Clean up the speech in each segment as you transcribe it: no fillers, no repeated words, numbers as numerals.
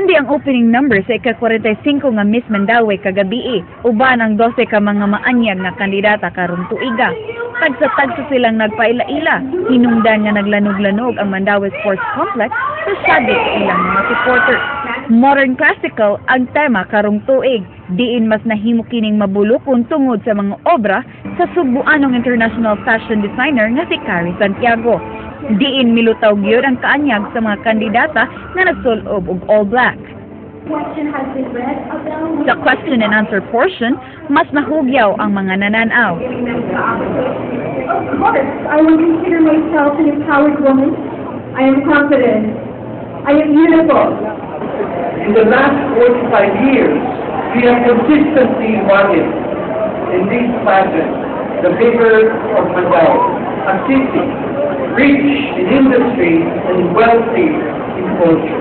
Grande ang opening number sa ika-45 nga Miss Mandaue kagabii, uban ang 12 ka mga maanyag nga kandidata karong tuiga. Tagsa-tagsa silang nagpaila-ila, hinungdan nga naglanog-lanog ang Mandaue Sports Complex sa sabi sa ilang mga supporters. Modern classical ang tema karong tuig, diin mas nahimo kining mabulukon tungod sa mga obra sa Sugbuanong international fashion designer nga si Cary Santiago. Diin milutaw gyud ang kaanyag sa mga kandidata nga nagsulob og all black. Sa question and answer portion, mas nahugyaw ang mga nananaw. Of course, I will consider myself an empowered woman. I am confident. I am beautiful. In the last 45 years, we have consistently won it in this pageant, the vigor of Mandaue, a city rich in industry and wealthy in culture.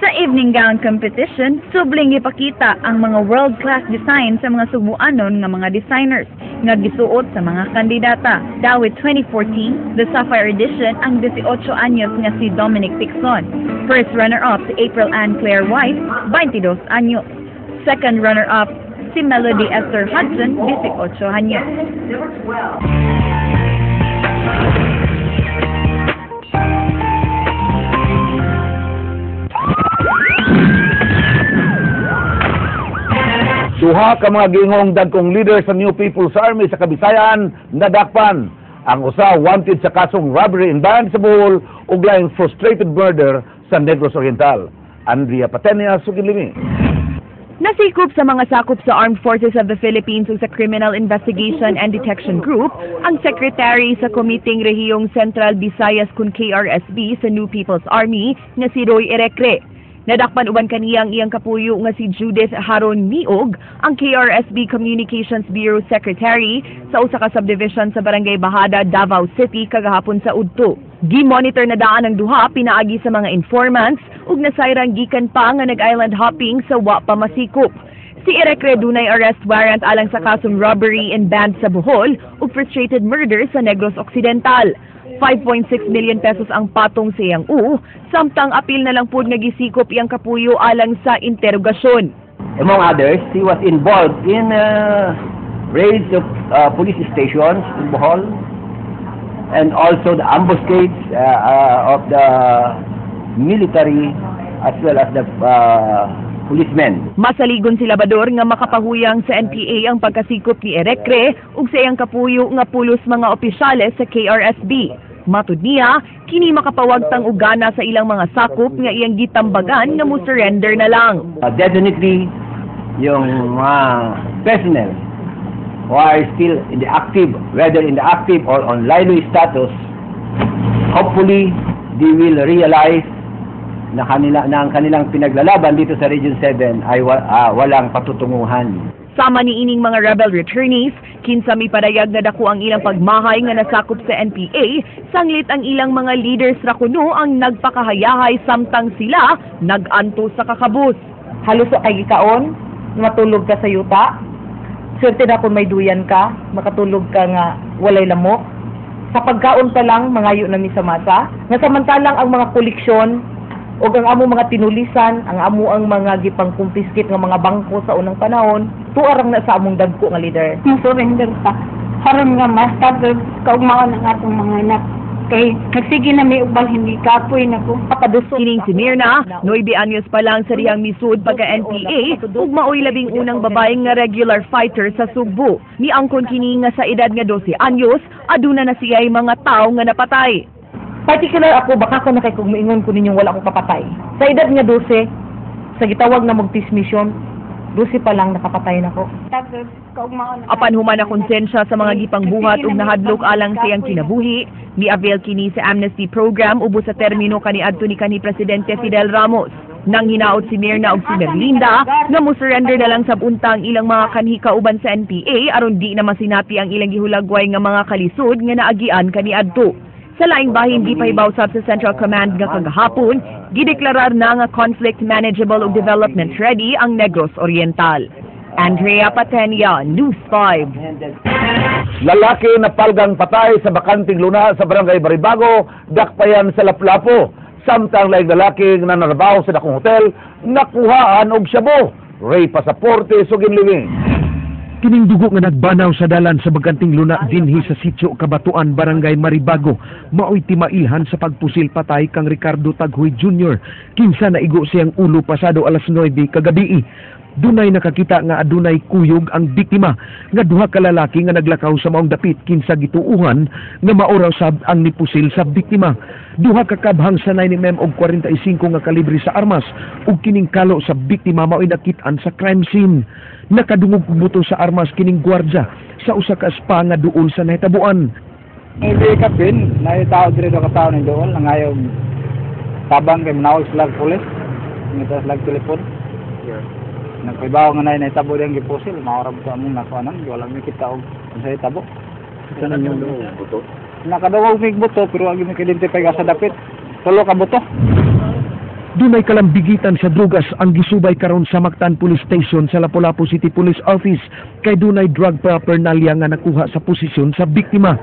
Sa evening gown competition, subling gipakita ang mga world-class design sa mga Sugbuanon nga mga designers nga gisuot sa mga kandidata. Dawit 2014, the Sapphire Edition ang 18 anyos nga si Dominic Pixon. First runner-up si April Ann Claire White, 22 anyos. Second runner-up si Melody Esther Hudson, 18 anyos. Duha ka mga gingong dagkong leader sa New People's Army sa Kabisayan nadakpan. Ang usa wanted sa kasong robbery in band sa Bohol ug laing frustrated murder sa Negros Oriental. Andrea Patenia, Sugilimi. Nasikop sa mga sakop sa Armed Forces of the Philippines ug sa Criminal Investigation and Detection Group ang secretary sa Komiteng Rehiyong Central Visayas kun KRSB sa New People's Army nga si Roy Erecre. Nadakpan uban kaniya ang iyang kapuyo nga si Judith Haron Miog, ang KRSB Communications Bureau Secretary sa usa ka subdivision sa Barangay Bahada, Davao City kagahapon sa udto. Gi-monitor na daan ang duha pinaagi sa mga informants ug nasayran gikan pa nga nag-island hopping sa wa pa masikop. Si Erecre dunay arrest warrant alang sa kasong robbery in band sa Bohol ug frustrated murder sa Negros Occidental. 5.6 million pesos ang patong sa iyang u, samtang apil na lang pud nga gisikop iyang kapuyo alang sa interogasyon. Among others, he was involved in raids of police stations in Bohol and also the ambuscades of the military as well as the policemen. Masaligon si Labador nga makapahuyang sa NPA ang pagkasikop ni Erecre ug sa iyang kapuyo nga pulos mga opisyales sa KRSB. Matud niya, kini makapawagtang ugana sa ilang mga sakop nga iyang gitambagan nga mo surrender na lang. Definitely, yung mga personnel who are still in the active, whether in the active or on lilo status, hopefully they will realize na ang kanilang pinaglalaban dito sa Region 7 ay walang patutunguhan. Sama ni ining mga rebel returnees, kinsa may padayag nga dako ang ilang pagmahay nga nasakop sa NPA, sanglit ang ilang mga leaders ra kuno ang nagpakahayahay samtang sila nag-anto sa kakabus. Halos wa kay gikaon, matulog ka sa yuta. Swerte na kung may duyan ka, makatulog ka nga walay lamok. Sa pagkaon pa lang, mangayo na mi sa masa. Nga samantalang ang mga koleksyon o ang amo mga tinulisan, ang amo ang mga gipangkumpiskit nga mga bangko sa unang panahon, tuarang na sa among dagko nga leader. Mo-surrender pa. Haron nga mas tapos kaugmaon ang atong mga anak. Kay nagsige na may ubal hindi kapoy na ko. Papadusot. Kining si Mirna, 9 anyos pa lang sa dihang misud pagka NPA ug maoy 11 babae nga regular fighter sa Sugbo. Niangkon kini nga sa edad nga 12 anyos, aduna na siya'y mga tawo nga napatay. Particular ako, baka ko na kay kung moingon ko ninyong wala akong kapatay. Sa edad nga 12, sa gitawag na mag-peace mission, 12 pa lang nakapatay na ko. Apan human na konsensya sa mga gipangbuhat ug nahadlok alang sa iyang kinabuhi, ni-avail kini sa amnesty program ubos sa termino kaniadto ni kanhi Presidente Fidel Ramos. Nang hinaot si Mirna ug si Merlinda nga mo surrender na lang sab unta ang ilang mga kanhi kauban sa NPA aron di na masinati ang ilang gihulagway nga mga kalisod nga naagian kaniadto. Sa laing bahin, di pahibaw sab sa Central Command nga kagahapon, gideklarar na nga conflict manageable ug development ready ang Negros Oriental. Andrea Patenia, News 5. Lalaki na palgang patay sa bakanting luna sa Barangay Baribago, dakpayan sa Lapu-Lapu. Samtang laing lalaki nga nanarabaho sa dakong hotel, nakuhaan og shabu. Ray Pasaporte, sugin living. Kining dugo nga nagbanaw sa dalan sa baganting luna dinhi sa Sitio Kabatuan, Barangay Maribago, maoy timailhan sa pagpusil patay kang Ricardo Taghoy Jr. Kinsa naigo siyang ulo pasado alas 9 kagabii. Dunay nakakita nga adunay kuyog ang biktima nga duha ka lalaki nga naglakaw sa maong dapit kinsa gituuhan nga mao raw sab ang nipusil sa biktima. Duha ka kabhang sa 9 mm og 45 nga kalibre sa armas ug kining kalo sa biktima maoy nakit-an sa crime scene. Nakadungog og buto sa armas kining gwardya sa usa ka spa nga duol sa nahitabuan. Hindi kapin, na tao dire do ka tao ni doon nangayo tabang kay manawag sila pulis. Ngita sila telepon. Nagpaibaw nga nay nahitabo diyang gipusil, mao ra ba among nakuanan, wala mi kita og unsay tabo. Sa buto? Nakadungog mig buto pero agi mi identify sa dapit. Tulo ka buto. Dunay kalambigitan sa drugas ang gisubay karon sa Mactan Police Station sa Lapu-Lapu City Police Office kay dunay drug paraphernalia nga nakuha sa posisyon sa biktima.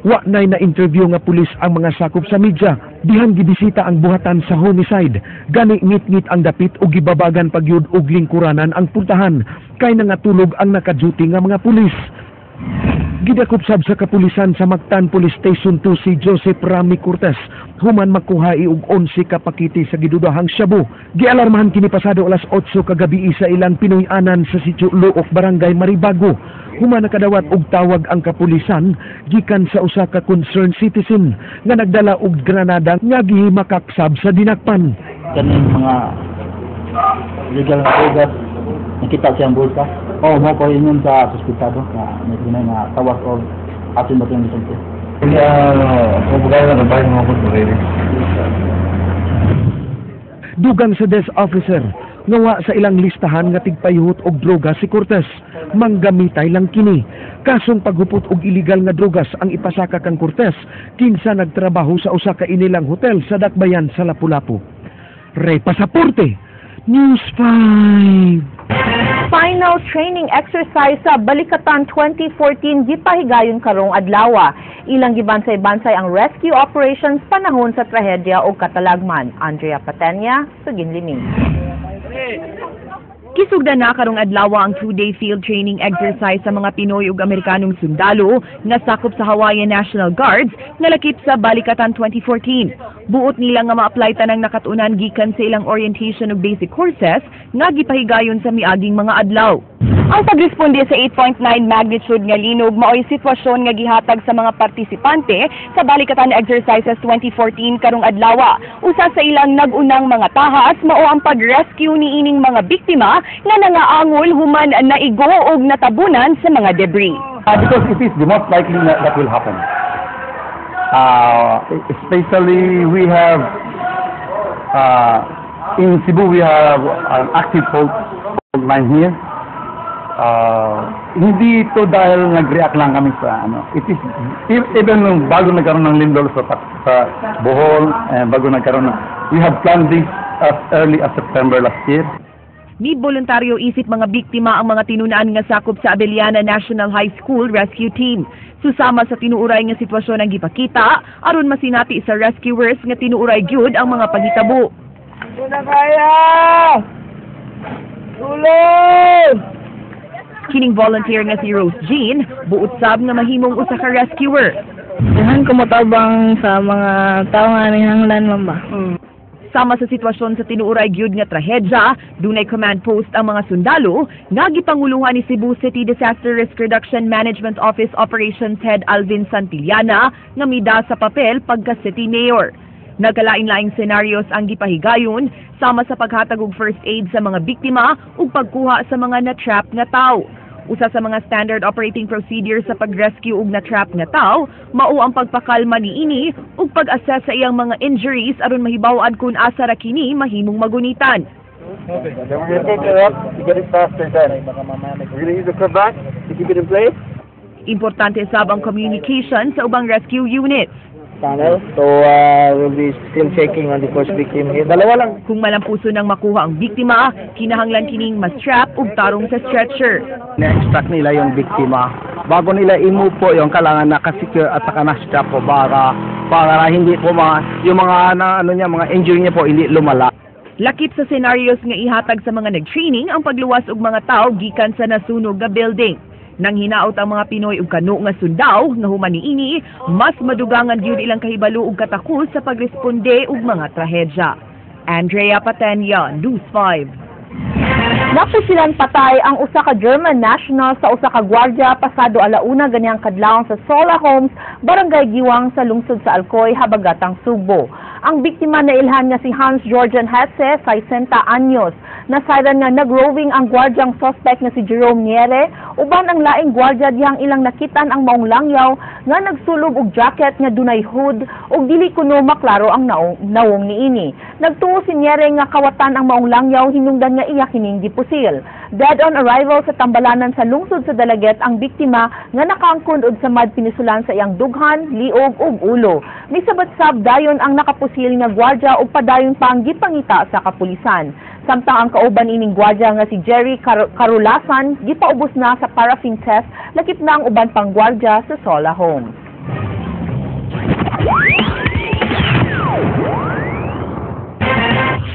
Wa nay na interview nga pulis ang mga sakop sa media. Dihan gibisita ang buhatan sa homicide. Gani ngit-ngit ang dapit ug gibabagan pagyud og lingkuranan ang puntahan kay nangatulog ang naka-duty nga mga pulis. Gidakop sab sa kapulisan sa Mactan Police Station 2 si Joseph Rami Cortez human makuha og 11 ka pakete sa gidudahang shabu. Gialarmahan kini pasado alas 8 kagabi sa ilang Pinoy-anan sa Sitio Luok, Barangay Maribago. Human nakadawat og tawag ang kapulisan gikan sa usa ka concerned citizen nga nagdala og granada nga gihimakak sab sa dinakpan. Kaning mga legal nga drugas nakita siyang bulsa. Oh, mo ko ingon sa suspetado nga may dunay nga tawas og asin ba yung lisensya. Kaya, kumbaga na bahay mga kung Dugang sa desk officer nga wa sa ilang listahan nga tigpayuhot og droga si Cortez. Manggamitay lang kini. Kasong paghupot og illegal nga drogas ang ipasaka kang Cortez kinsa nagtrabaho sa usa ka inilang hotel sa Dakbayan sa Lapu-Lapu. Ray Pasaporte, News 5. Final training exercise sa Balikatan 2014 gipahigayon karong adlaw. Ilang gibansay-bansay ang rescue operations panahon sa trahedya o katalagman. Andrea Patenya, Sugin Liming. Kisugdan na karong adlaw ang two-day field training exercise sa mga Pinoy ug Amerikanong sundalo nga sakop sa Hawaiian National Guards nga lakip sa Balikatan 2014. Buot nila nga ma-apply tanang nakatunan gikan sa ilang orientation ug basic courses nga gipahigayon sa miaging mga adlaw. Ang pagresponde sa 8.9 magnitude nga linog maoy sitwasyon nga gihatag sa mga partisipante sa Balikatan Exercises 2014 karong adlaw. Usa sa ilang nag-unang mga tahas mao ang pag-rescue niining mga biktima nga nangaangol human naigo og natabunan sa mga debris. Because it is the most likely that that will happen. Especially we have in Cebu we have an active fault line here. Hindi ito dahil nag-react lang kami sa ano. It is even nung bago nagkaroon ng lindol sa Bohol, eh, bago nagkaroon ng, we have planned this as early as September last year. Ni boluntaryo isip mga biktima ang mga tinunaan nga sakop sa Abellana National High School Rescue Team. Susama sa tinuuray nga sitwasyon ang gipakita aron masinati sa rescuers nga tinuuray gyud ang mga panghitabo. Hindi na kaya! Tulong! Kining volunteer nga si Rose Jean, buot sab nga mahimong usa ka rescuer. Daghan ko motabang sa mga tao nga nahanglan, ma'am ba. Sama sa sitwasyon sa tinuuray gyud nga trahedya, dunay command post ang mga sundalo nga gipanguluhan ni Cebu City Disaster Risk Reduction Management Office Operations Head Alvin Santillana nga mida sa papel pagka City Mayor. Nagkalain-laing senaryos ang gipahigayon sama sa paghatag og first aid sa mga biktima ug pagkuha sa mga na-trap nga tawo. Usa sa mga standard operating procedures sa pag-rescue og na-trap nga tawo, mao ang pagpakalma niini ug pag-assess sa iyang mga injuries aron mahibaw-an kung asa ra kini mahimong magunitan. Okay. Then we're gonna take it up to get it faster then. We're gonna use the cravat to keep it in place. Importante sab ang communication sa ubang rescue units. Tunnel. So, we'll be still checking on the first victim here. Dalawa lang. Kung malampuso nang makuha ang biktima, kinahanglan kining ma-strap ug tarong sa stretcher. Na-extract nila yung biktima. Bago nila i-move po yung kailangan nakasecure at saka na-strap po para Para hindi po mga, yung mga na, ano niya, mga injury niya po hindi lumala. Lakip sa scenarios nga ihatag sa mga nag-training ang pagluwas og mga tawo gikan sa nasunog nga building. Nang hinaot ang mga Pinoy og kano nga sundao nga human niini, mas madugangan gyud ilang kahibalo og katakos sa pagresponde og mga trahedya. Andrea Patenya, News 5. Napusilan patay ang usa ka German national sa usa ka gwardya pasado 1:00 ganiyang kadlawon sa Sola Homes, Barangay Giwang sa lungsod sa Alcoy, Habagatang Sugbo. Ang biktima na ilhan nga si Hans Georgian Hesse, 60 anyos. Nasayran nga nag-roving ang gwardyang suspect nga si Jerome Niere uban ang laing gwardya dihang ilang nakitan ang maong langyaw nga nagsulog og jacket nga dunay hood ug dili kuno maklaro ang nawong niini. Nagtuo si Niere nga kawatan ang maong langyaw hinungdan nga iya kining gipusil. Dead on arrival sa tambalanan sa lungsod sa Dalaguete ang biktima nga nakaangkon og samad pinisulan sa iyang dughan, liog ug ulo. Misabat-sab dayon ang nakapusil nga gwardya ug padayon pa ang gipangita sa kapulisan. Samtang ang kauban ining gwardya nga si Jerry Karulasan gipaubos na sa paraffin test, lakip na ang uban pang gwardya sa Sola Homes.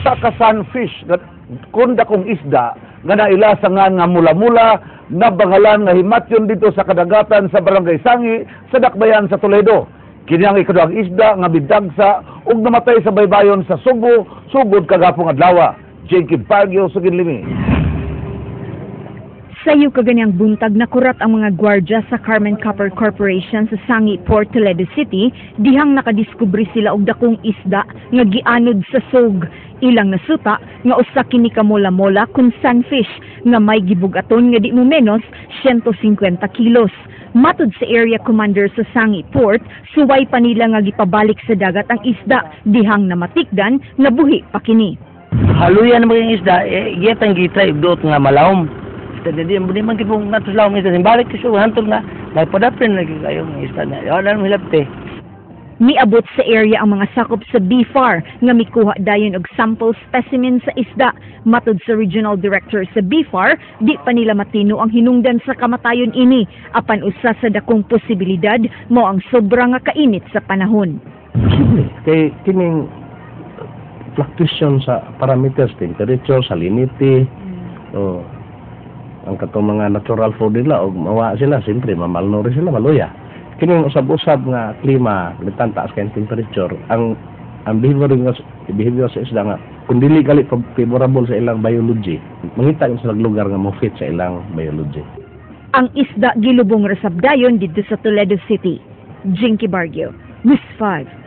Sa ka sunfish kun dakong isda nga naila sa nga mula-mula nabangalan nga himatyon dito sa kadagatan sa Barangay Sangi sa Dakbayan sa Toledo. Kini ang ikaduhang isda nga bidagsa ug namatay sa baybayon sa Subo sugod kagapong adlaw. Jacob Baguio sa Ginlimi. Sayo kaganyang buntag nakurat ang mga gwardya sa Carmen Copper Corporation sa Sangi Port, Toledo City, dihang nakadiskubre sila og dakong isda nga gianod sa sog. Ilang nasuta nga usa kini ka mola-mola kun sunfish nga may gibugaton nga di mo menos 150 kilos. Matud sa area commander sa Sangi Port, suway pa nila nga gipabalik sa dagat ang isda dihang namatikdan nga buhi pa kini. Haluyan maging isda, giyatang gitry doot nga malawom. Isda di man kitong natos lawom isda balik kasi hantol nga nagpadapin lagi kayo ng isda na. Wala nang hilapte. Miabot sa area ang mga sakop sa BFAR nga mikuha dayon og sample specimen sa isda. Matud sa regional director sa BFAR, di pa nila matino ang hinungdan sa kamatayon ini apan usa sa dakong posibilidad mao ang sobra nga kainit sa panahon. Posible kay kining fluctuation sa parameters, temperature, salinity, o ang katong mga natural food nila og mawa sila, siyempre mamalnori sila, maluya. Kining usab-usab nga klima, litan taas kay temperature, ang behavior sa isda nga kung dili gali favorable sa ilang biology, mangita yung sa lugar nga mo fit sa ilang biology. Ang isda gilubong resab dayon didto sa Toledo City. Jinky Bargio, News 5.